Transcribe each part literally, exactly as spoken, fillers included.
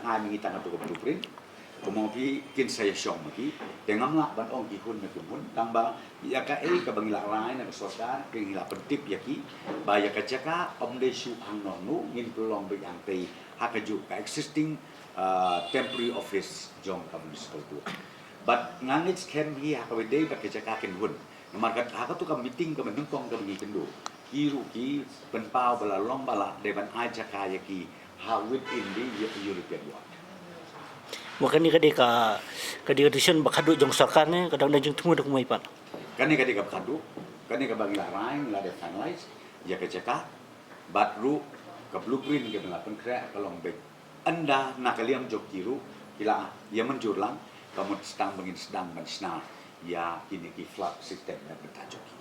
Ai mynta ngi tang hato ka blueprint. Kumno phi kin sa ïa shong ma ki. Te ngam lah ban ong ki hun ne kum hun. Tang ba ïa kaei kaba ngi la rai na ka sorkar, ngi la pyntip ïa ki ba ïa ka jaka ym dei shuh hangno hangno, ngin pynlong beit hangtei ha kajuh ka existing, uh, temporary office jong ka municipal board. Bad nga ngeit skhem hi ha kaba dei bad ka jaka kin hun. Namar kat ha kato ka meeting kaba nyngkong kaba ngi kynduh, ki ruh ki pynpaw ba la long ba lah dei ban ai jaka ïa ki ha within the European Ward. Wa kane ka dei ka, ka dei ka decision ba khadduh jong sorkar ne ka dang dang jingthmu da kumai pat. Kane ka dei kaba khadduh, kane kaba ngi la rai, ngi la dei finalize ïa ka jaka. Bad ruh ka blueprint kaba la pynkhreh ka long beit. Ynda na ka liang jong ki ruh ki la ïa mynjur lang, ka mut sdang ba ngin sdang ban shna ïa kine ki flood system na bynta jong ki.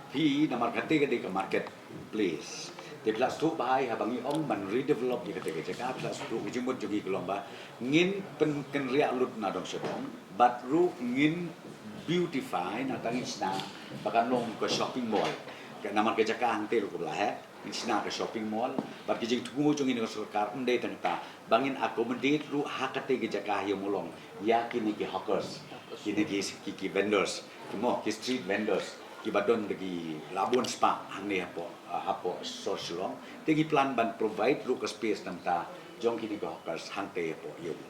Phi, namar kata ka dei ka market place. Te phi la sdang ba hai haba ngi ong ban redevelop ïa kata ka jaka, phi la sdang ka jingmut jong ngi ka long ba ngin pynkynriah lut na dong sha dong, bad ruh ngin beautify, nangta ngin shna ba kan long ka shopping mall. Ka namar ka jaka hangtei ruh ka la heh, ngin shna ka shopping mall, bad ka jingthmu jong ngi na ka sorkar ym dei tang kata, ba ngin accommodate ruh ha kata ka jaka ïa mawlong ïa kine ki hawkers, kine ki, ki, ki vendors, ki mo, ki street vendors, kiba don da ki la bun spah hangne hapoh, ah, hapoh sor Shillong. Te ngi plan ban provide ruh ka space nangta jong kine ki hawkers hangtei hapoh ïa u.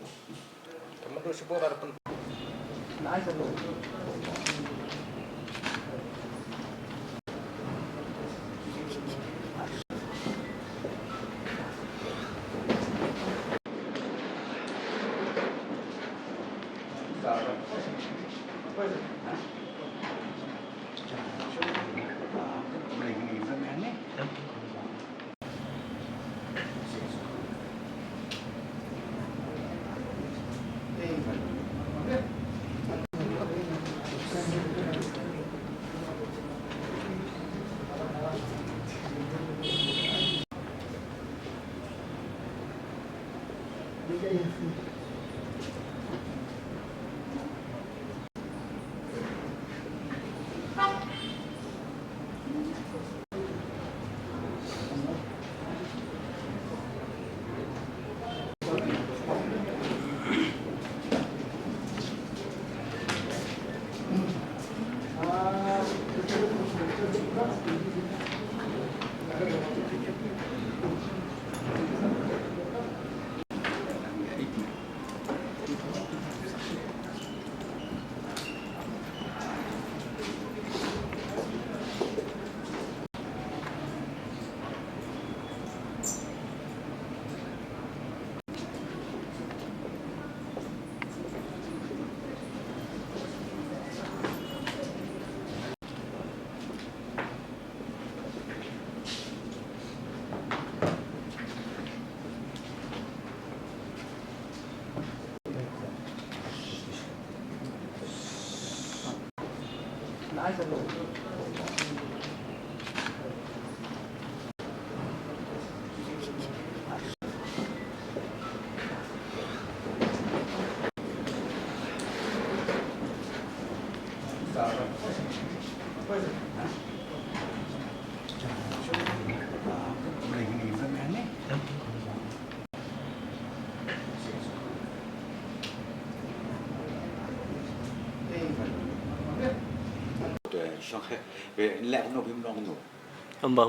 Te shong he, be lek no bim nong no. Amba.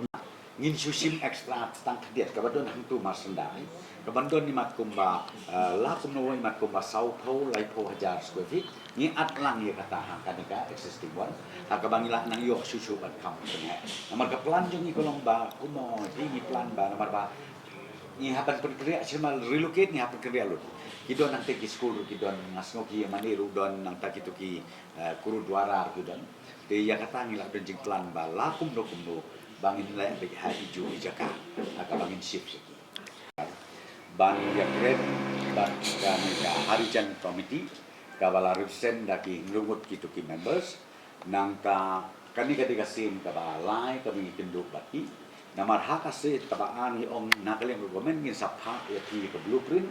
Ngin shu shim extra tang khyndiat kaba don hangtu mar sendai. Kaba don imat kumba, eh, la kumno imat kumba saw phew, lai phew hajar square feet. Ngi at lang ïa kata ha kane ka existing one. Ha kaba ngi lah nang ïoh shu shu ban kham kane. Namar ka plan jong ngi ka long ba kumno te ngi plan ba namar ba ngi hap ban pynkynriah, shu mal relocate ngi hap pynkynriah lut. Ki don nangta ki skul ruh ki don, nga sngew ki ïa mane ruh don nangta kito ki, eh, gurudwara ruh ki don. Te ïa kata ngi lah don jingplan ba la kumno kumno ba ngin leh beit ha iju i jaka ha kaba ngin shift ïa ki. Ban ïakren bad kane ka Harijan Committee kaba la represent da ki hynriew ngut kito ki members. Nangta kane ka dei ka sien kaba lai kaba ngi kynduh bad ki. Namar ha ka sien kaba ar ngi ong na ka liang ka government ngin sa phah ïa phi ka blueprint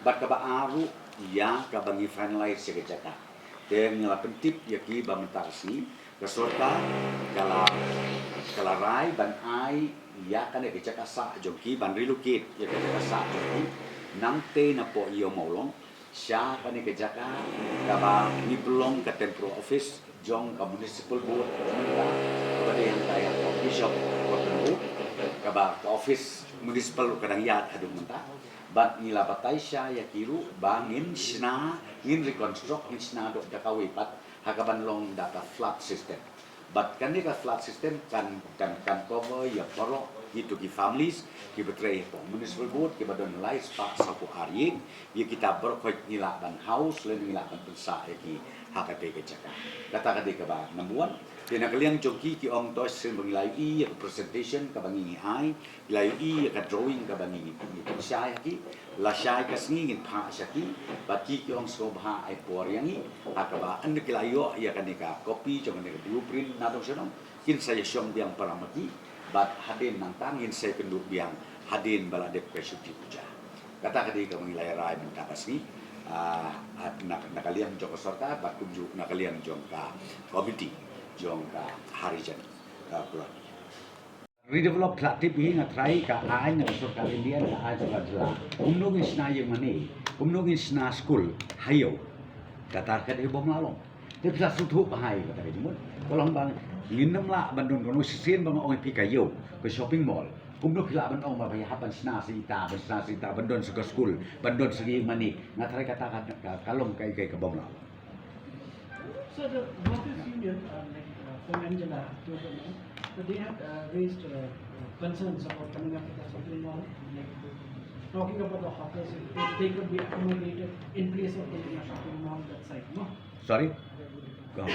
bad kaba ar ruh ïa kaba ngi finalize ïa ka jaka. Te ngi la pyntip ïa ki ba mynta ka sngi ka sorkar ka la, ka la rai ban ai ïa kane ka jaka sah jong ki ban relocate ïa ka jaka sah jong ki nangtei na poh ïew Mawlong sha kane ka jaka kaba ngi pynlong ka temporary office jong ka municipal board mynta, kaba dei hangta ïa ka bishop, kaba ka office municipal ka dang ïaid haduh mynta. Bad ngi la batai sha ïa ki ruh ba ngin shna, ngin reconstruct, ngin shna doh da kawei pat ha kaban long da ka flat system. Bad kane ka flat system kan, kan, kan cover ïa baroh kito ki families kiba trei hapoh municipal board kiba don lai spah saw phew ar ïing. Ïa kita baroh khoit ngi lah ban house lane ngi lah ban pynsah ïa ki ha katei ka jaka. Kata ka dei kaba number one. Te na ka liang jong ki, ki ong to shisien ba ngi la ïohi ïa ka presentation kaba ngi, ngi ai, ngi la ïohi ïa ka drawing kaba ngi, ngi, ngi pynshai ha ki. Lashai ka sngi ngin phah sha ki bad ki, ki ong sngewbha ai por ïa ngi ha kaba ynda ki la ïoh ïa kane ka copy jong kane ka blueprint na dong sha dong, kin sa ïashong biang para ma ki bad hadien nangta ngin sa ïakynduh biang hadien ba la dep ka Shuti Puja. Kata ka dei kaba ngi la ïa rai mynta ka sngi, ah, na, na ka liang jong ka sorkar bad kumjuh na ka liang jong ka komiti jong ka Harijan, ah, Colony. Redevelop, phi la tip hi, nga tharai ka aiñ na ka sorkar India, ka aiñ sorkar jylla. Kumno ngin shna ïing mane, kumno ngin shna skul ha ïew. Kata ka dei bym lah long. Te phi la sngewthuh bha ïa kata ka jingmut. Ka long ba ngin ym lah ban don kano shisien ba nga ong ïa phi ka ïew, ka shopping mall. Kumno phi lah ban ong ba phi hap ban shna sa ita, ban shna sa ita, ban don sa ka skul, ban don sa ka ïing mane. Nga tharai kata ka, ka, ka long kaei kaei ka bym lah long. So the workers' union, uh, like, uh, from Anjala, so they had, uh, raised, uh, concerns about coming up with a shopping mall, like, talking about the hawkers, if they could be accommodated in place of building a shopping mall that side, no? Sorry? Go on.